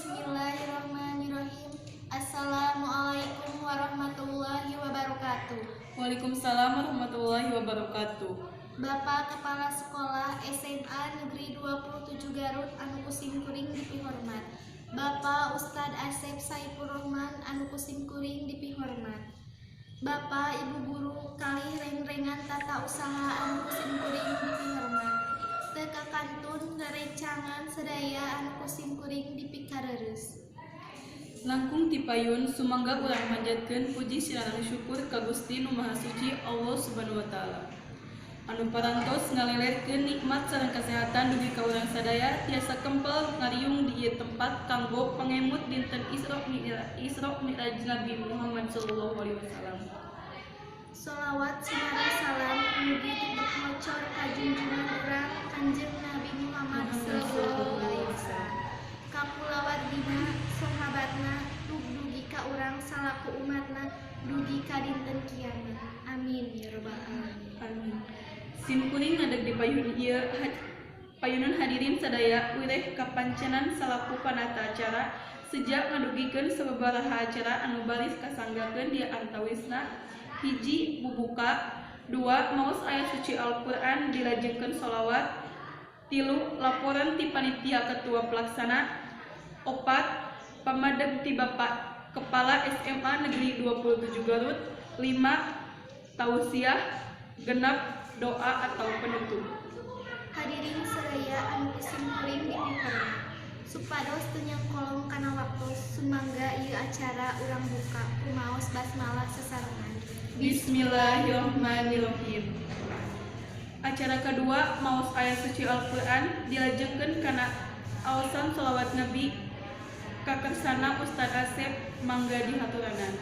Bismillahirrahmanirrahim. Assalamualaikum warahmatullahi wabarakatuh. Waalaikumsalam warahmatullahi wabarakatuh. Bapak Kepala Sekolah SMA Negeri 27 Garut anu ku simkuring dipihormat. Bapak Ustad Asep Saifur Rahman anu ku simkuring dipihormat. Bapak Ibu Guru kalih rengrengan tata usaha anu ku simkuring dipihormat. Teu kakantun rerencangan sadaya anu ku simkuring dipikareures. Langkung ti payun, sumangga urang panjatkeun puji sareng syukur ka Gusti Nu Maha Suci, Allah Subhanahu wa Taala, anu parantos ngalelerkeun nikmat sareng kasehatan dugi ka urang sadaya tiasa kempel ngariung di ieu tempat kanggo pangemut dinten Isra Mi'raj, Isra Mi'raj Nabi Muhammad sallallahu alaihi wasallam. Sholawat sinareng salam mugi tetep ngocor ka junjungan urang, Kanjeng Nabi Muhammad sallallahu alaihi wasallam, ka kulawargina, sahabatna, dugi ka urang salaku umatna dugi ka dinten kiamat. Amin ya robbal alamin. Amin. Simkuring ngadeg di payun ieu payunan hadirin sadaya wireh kapancenan salaku panata acara sejak ngadugikeun sababaraha acara anu baris kasanggakeun di antawisna: hiji, bubuka, dua, maos ayat suci Al-Qur'an dilajengkeun sholawat, tilu, laporan ti panitia ketua pelaksana, opat, pamadeg ti Bapak Kepala SMA Negeri 27 Garut, lima, tausiah, genep, doa atau penutup. Hadirin sadaya anu ku simkuring dipihormat. Supados teu nyangkolong kana waktu, sumangga ieu acara urang buka ku maos basmalah sasarengan. Bismillahirrahmanirrahim. Acara kedua, maos ayat suci Al-Quran dilajengkeun kana aosan sholawat Nabi kakersana Ustad Asep, mangga dihaturanan.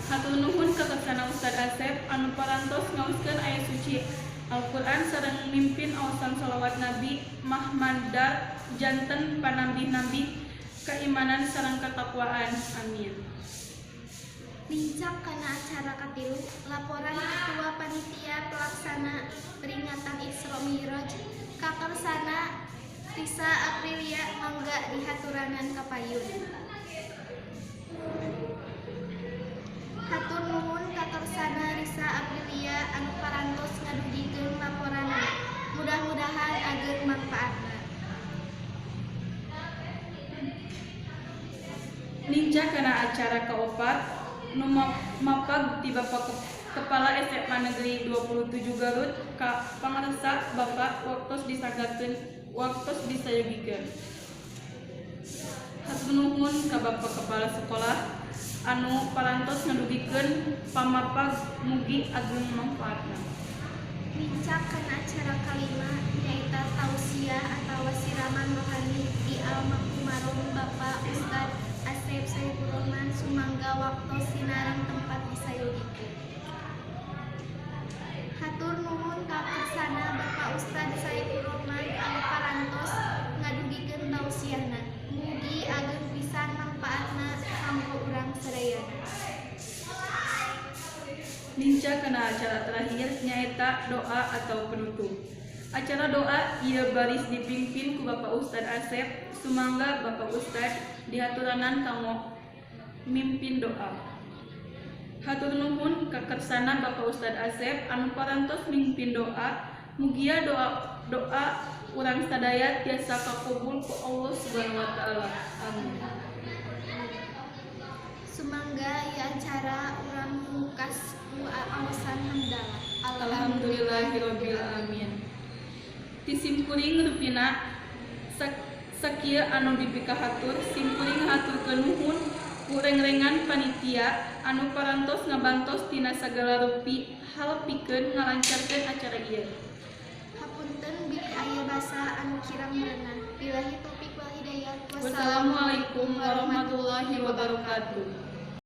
Hatur nuhun kakersana Ustad Asep anu parantos ngaoskeun ayat suci Al-Quran sareng mimpin aosan sholawat Nabi, mahmada janten panambih-nambih keimanan sareng ketakwaan. Amin. Nincak kana acara katilu, laporan Ketua Panitia Pelaksana Peringatan Isra Mi'raj kakersana Risa Aprilia, mangga dihaturanan ka payun. Hatur nuhun kakersana Risa Aprilia anu parantos ngadugikeun laporanna. Mudah-mudahan ageng mangpaatna. Nincak kana acara keopat, nu mapag ti Bapak Kepala SMA Negeri 27 Garut, ka pangarsa Bapak waktos disanggakeun, waktos disayogikeun. Hatur nuhun ka Bapak Kepala Sekolah anu parantos ngadugikeun pamapag, mugi ageng mangfaatna. Nincak kana acara kalima, nyaeta tausiah atawa siraman rohani di almakumarom Bapak Ustad Asep Saifur Rahman, sumangga waktos sinareng tempat disayogikeun. Hatur nuhun kakersana Bapak Ustad Saifur Rahman anu parantos ngadugikeun tausiahna. Mugi ageng pisan mangpaatna kanggo urang sadayana. Nincak kana acara terakhir, nyaeta doa atau penutup. Acara doa ieu baris dipimpin ku Bapak Ustad Asep. Sumangga Bapak Ustad dihaturanan kanggo mimpin doa. Hatur nuhun kakersana Bapak Ustad Asep anu parantos mimpin doa. Mugia doa doa urang sadaya tiasa kakabul ku Allah Subhanahu wa Taala. Amin. Sumangga ieu acara urang pungkas ku aosan hamdalah. Alhamdulillahirabbil alamin. Ti simkuring rupina sakieu anu dipikahatur. Simkuring haturkeun nuhun ku rengrengan panitia anu parantos ngabantos tina sagala rupi hal pikeun ngalancarkeun acara ieu. Hapunten bilih aya basa anu kirang merenah. Billahi taufik wal hidayah. Wassalamualaikum warahmatullahi wabarakatuh.